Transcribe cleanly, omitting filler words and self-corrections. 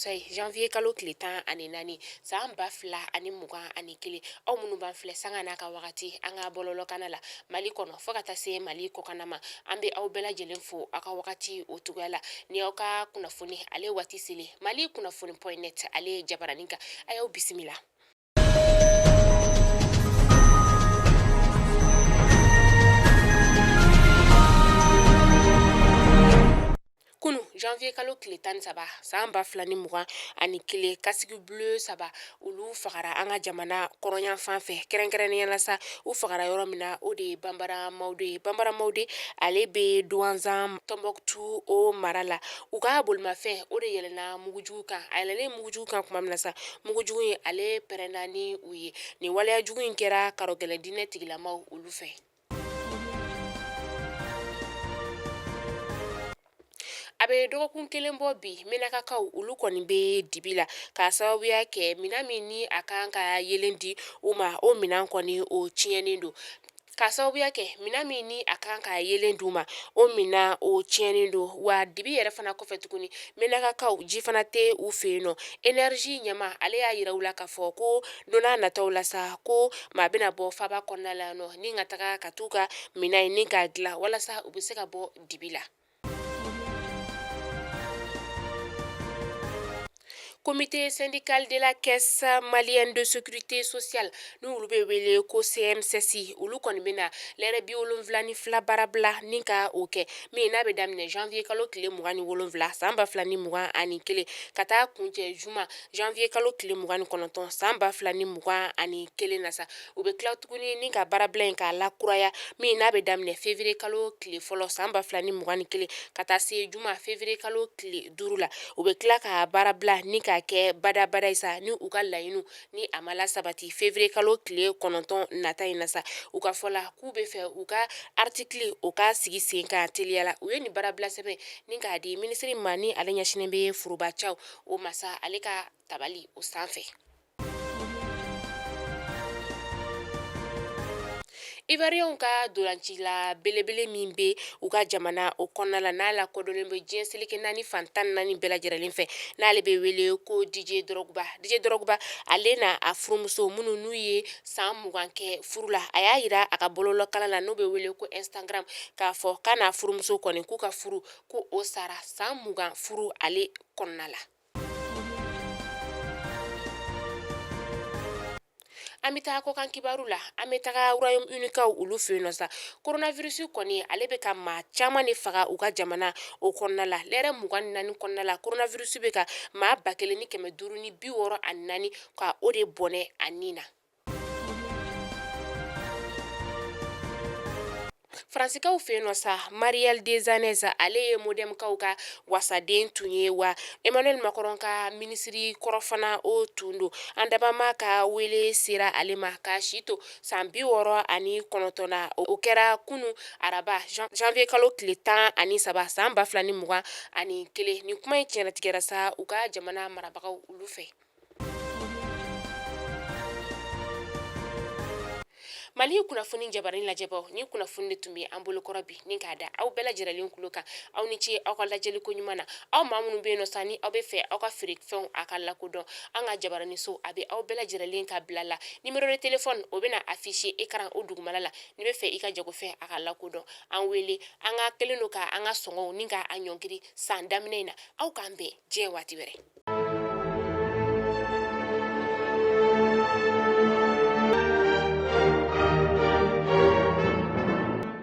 alamisa ye, janvier kalo tile 14, san 2021. Aw minnu b'an filɛ sanga n'a ka wagati an ka bɔlɔlɔkana la Mali kɔnɔ fo ka taa se Mali kɔkanna ma, an bɛ aw bɛɛ lajɛlen fo aw ka wagati o cogoya la. Ni aw ka kunnafoni ale waati selen, Mali kunnafoni point net ale jabaranin kan, a y'aw bisimila. Kunu janvier kalo tile 13, san 2021, casque bleu saba olu fagara an ka jamana kɔrɔnyanfan fɛ, kɛrɛnkɛrɛnnenya la sa, u fagara yɔrɔ min na, o de ye Banbara Mawude ye. Banbara Mawude ale bɛ Duwanzan Tɔnbɔkutu o mara la. U ka bolimafɛn o de yɛlɛnna mugujugu kan. A yɛlɛnnen mugujugu kan tuma min na sa, mugujugu in ale pɛrɛnna ni u ye. Nin waleya jugu in kɛra karɔgɛlɛn diinɛ tigilamaw olu fɛ. A bɛ dɔgɔkun kelen bɔ bi, Menakakaw olu kɔni bɛ dibi la k'a sababuya kɛ minɛn min ni a kan ka yeelen di u ma, o minɛn kɔni o tiɲɛnen don. K'a sababuya kɛ minɛn min ni a kan ka yeelen d'u ma, o minɛn o tiɲɛnen don. Wa dibi yɛrɛ fana kɔfɛ tuguni, Menakakaw ji fana tɛ u fɛ yen nɔ. Énergie ɲɛmaa ale y'a yira u la k'a fɔ ko don n'a nataw la sa, ko maa bɛna bɔ faaba kɔnɔna la nɔ ni ka taga ka t'u ka minɛn in ni k'a dilan walasa u bɛ se ka bɔ dibi la. Comité syndical de la Caisse malienne de sécurité sociale, n'olu bɛ wele ko CMSS, olu kɔni bɛna lɛrɛ 72 baarabila ni ka o kɛ, min n'a bɛ daminɛ janvier kalo tile 27, san 2021, ka taa kuncɛ juma janvier kalo tile 29, san 2021 na sa. U bɛ tila tuguni ni ka baarabila in k'a lakuraya, min n'a bɛ daminɛ février kalo tile fɔlɔ, san 2021, ka taa se juma février kalo tile 5 la. U bɛ tila ka baarabila ni k'a kɛ badabada ye sa, ni u ka laɲiniw ni a ma lasabati février kalo tile 9 nata in na sa. U ka fɔ la, k'u bɛ fɛ u ka article o ka sigi sen kan teliya la. U ye nin baarabila sɛbɛn ni k'a di minisiri ma ni ale ɲɛsinnen bɛ forobacaw o ma sa, ale ka tabali o sanfɛ. Ivoirienw ka dolancila belebele min bɛ u ka jamana o kɔnɔna la, n'a lakodɔnlen bɛ diɲɛ seleke naani fan 14 bɛɛ lajɛlen fɛ, n'ale bɛ wele ko Didier Drogba. Didier Drogba ale n'a a furumuso minnu n'u ye san 20 kɛ furu la, a y'a yira a ka bɔlɔlɔkala la n'o bɛ wele ko Instagram k'a fɔ k'a n'a furumuso kɔni k'u ka furu ko o sara san 20 furu ale kɔnɔna la. An bɛ taa kɔkan kibaru la. An bɛ taga Royaume-Uni kaw olu fɛ yen nɔ sa. Coronavirus kɔni ale bɛ ka maa caman de faga u ka jamana o kɔnɔna la. Lɛrɛ 24 kɔnɔna la, coronavirus bɛ ka maa 1564 ka o de bɔnɛ a ni na. Faransikaw fɛ yen nɔ sa, Marielle Desannez ale ye Modemkaw ka wasaden tun ye, wa Emmanuel Macron ka minisiri kɔrɔ fana o tun don. An dabama ka wele sera ale ma k'a si to san 69 na. O kɛra kunu araba janvier kalo tile 13, san 2021. Nin kuma in tiɲɛnatigɛra sa u ka jamana marabagaw olu fɛ. Mali kunnafoni jabarani lajɛbaw, ni kunnafoni de tun bɛ an bolokɔrɔ bi ni k'a da aw bɛɛ lajɛlen tulo kan. Aw ni ce aw ka lajɛli ko ɲuman na. Aw maa minnu bɛ yen nɔ sa, ni aw bɛ fɛ aw ka feerefɛnw a ka lakodɔn an ka jabaraniso, a bɛ aw bɛɛ lajɛlen ka bila la. Numéro de téléphone o bɛna afficher écran o dugumala la. N'i bɛ fɛ i ka jagofɛn a ka lakodɔn, an wele. An ka kɛlen don ka an ka sɔngɔw ni k'a ɲɔngiri san daminɛ in na. Aw k'an bɛn diɲɛ waati wɛrɛ.